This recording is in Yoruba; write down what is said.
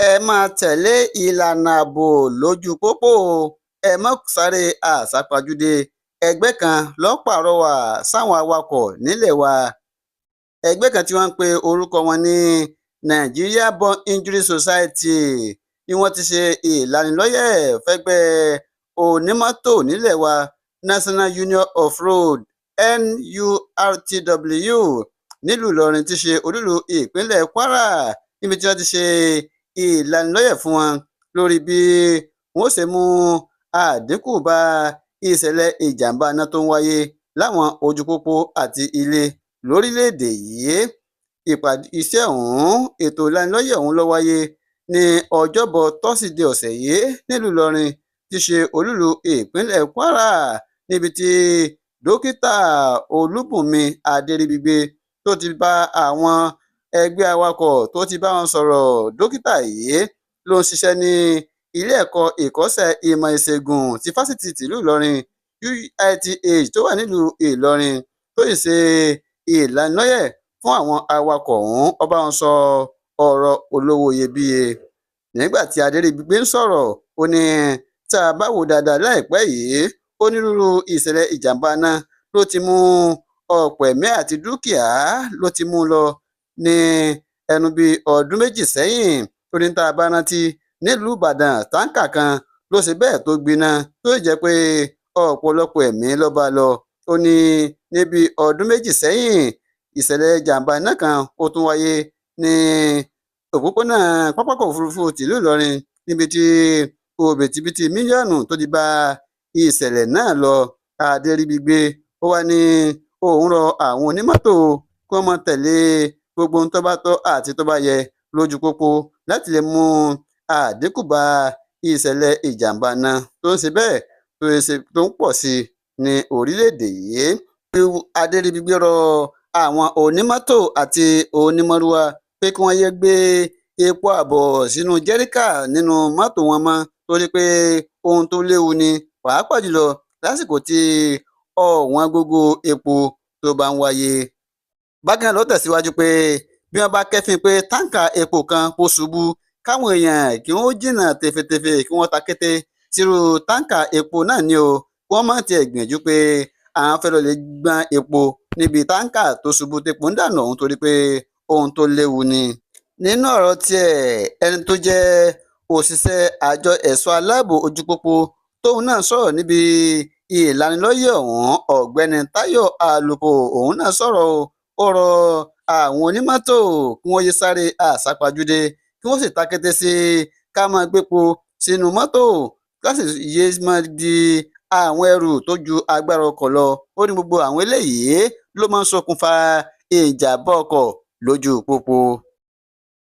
Ẹ máa tẹ̀lé ìlànà ààbò lójú pópó o, ẹ má sáré àsápajúdé. Ẹgbẹ́ kan ló pàrọwà sáwọn awakọ̀ nílẹ̀ wa. Ẹgbẹ́ kan tí wọ́n ń pe orúkọ wọn ní Nigeria Burn Injury Society ni wọ́n ti ṣe ìlanilọ́yẹ̀ fẹ́gbẹ́ onímọ́tò nílẹ̀ wa, National Union of Road, NURTW, nílùú Ìlọrin tí ṣe olúìlú ìpínlẹ̀ Kwara, níbi tí wọ́n ti ṣe ìlanilọ́yẹ̀ fún wọn lórí bí wọ́n ṣe mú àdínkù bá ìṣẹ̀lẹ̀ ìjàmbá iná tó ń wáyé láwọn ojú pópó àti ilé lórílẹ̀‐èdè yìí. Ìpàdé iṣẹ́ ọ̀hún, ètò ìlanilọ́yẹ̀ ọ̀hún ló wáyé ní Ọjọ́bọ̀ Tọ́sídẹ̀ẹ́ ọ̀sẹ̀ yìí nílùú Ìlọrin tí ṣe olúìlú ìpínlẹ̀ Kwara, níbi tí Dókítà Olúbùnmi Adéríbigbé tó ti bá àwọn ẹgbẹ́ awakọ̀ tó ti bá wọn sọ̀rọ̀. Dókítà yìí ló ń ṣiṣẹ́ ní ilé ẹ̀kọ́ ìkọ́ṣẹ́ ìmọ̀ ìṣègùn ti Fásitì tìlú Ìlọrin, UITH, tó wà nílùú Ìlọrin, tó sì ṣe ìlanilọ́yẹ̀ fún àwọn awakọ̀ ọ̀hún. Ó bá wọn sọ ọ̀rọ̀ olówó iyebíye. Nígbà tí Adéríbigbé ń sọ̀rọ̀, ó ní tá a bá wò dáadáa láìpẹ́ yìí, onírúurú ìṣẹ̀lẹ̀ ìjàmbá náà ló ti mú ọ̀pọ̀ ẹ̀mí àti dúkìá ló ti mú lọ ní ẹnu bíi ọdún 2 sẹ́yìn. Ó ní tá a bá rántí, nílùú Ìbàdàn, táǹkà kan ló ṣe bẹ́ẹ̀ tó gbiná, tó sì jẹ́ pé ọ̀pọ̀lọpọ̀ ẹ̀mí ló bá lọ. Ó ní níbi ọdún 2 sẹ́yìn, ìṣẹ̀lẹ̀ ìjàmbá iná kan ó tún wáyé ní òpópónà pápákọ̀ òfurufú tìlú Ìlọrin, níbi tí òbítíbitì mílíọ̀nù tó ti bá ìṣẹ̀lẹ̀ náà lọ. Adéríbigbé ó wá ní òun rọ àwọn onímọ́tò kí wọ́n máa tẹ̀lé gbogbo ohun tó bá tọ́ àti tó bá yẹ lójú pópó láti lè mú àdínkù bá ìṣẹ̀lẹ̀ ìjàmbá náà tó ń ṣe bẹ́ẹ̀ tó ń pọ̀ sí i ní orílẹ̀-èdè yìí. Adéríbigbé rọ àwọn onímọ́tò àti onímọ́rúwá pé kí wọ́n yéé gbé epo ààbọ̀ sínú jẹ́ríkà nínú mọ́tò wọn mọ́, torí pé ohun tó léwu ni, pàápàá jùlọ lásìkò tí ọ̀wọ́n gógó epo tó bá ń wáyé. Bákan náà ló tẹ̀síwájú pé bí wọ́n bá kẹ́fín pé táǹkà epo kan kó ṣubú, káwọn èèyàn kí wọ́n jìnnà tefetefe, kí wọ́n ta kété sírú táǹkà epo náà ni o, kí wọ́n má tiẹ̀ gbìyànjú pé àwọn fẹ́ lọ lè gbọ́n epo níbi táǹkà tó ṣubú tepo ń dànù ọ̀hún, torí pé ohun tó léwu ni. Nínú ọ̀rọ̀ tiẹ̀, ẹni tó jẹ́ òṣìṣẹ́ àjọ ẹ̀ṣọ́ aláàbò ojú pópó tóun náà sọ̀rọ̀ níbi ìlanilọ́yẹ̀ ọ̀hún, Ọ̀gbẹ́ni Táyọ̀ Àlùkò, òun náà sọ̀rọ̀. Ó rọ àwọn onímọ́tò kí wọ́n yé sáré àsápajúdé, kí wọ́n sì takété sí ká máa gbépo sínú mọ́tò, ká sì yé máa di àwọn ẹrù tó ju agbára ọkọ̀ lọ. Ó ní gbogbo àwọn eléyìí ló máa ń ṣokùnfà ìjàmbá ọkọ̀ lójú pópó.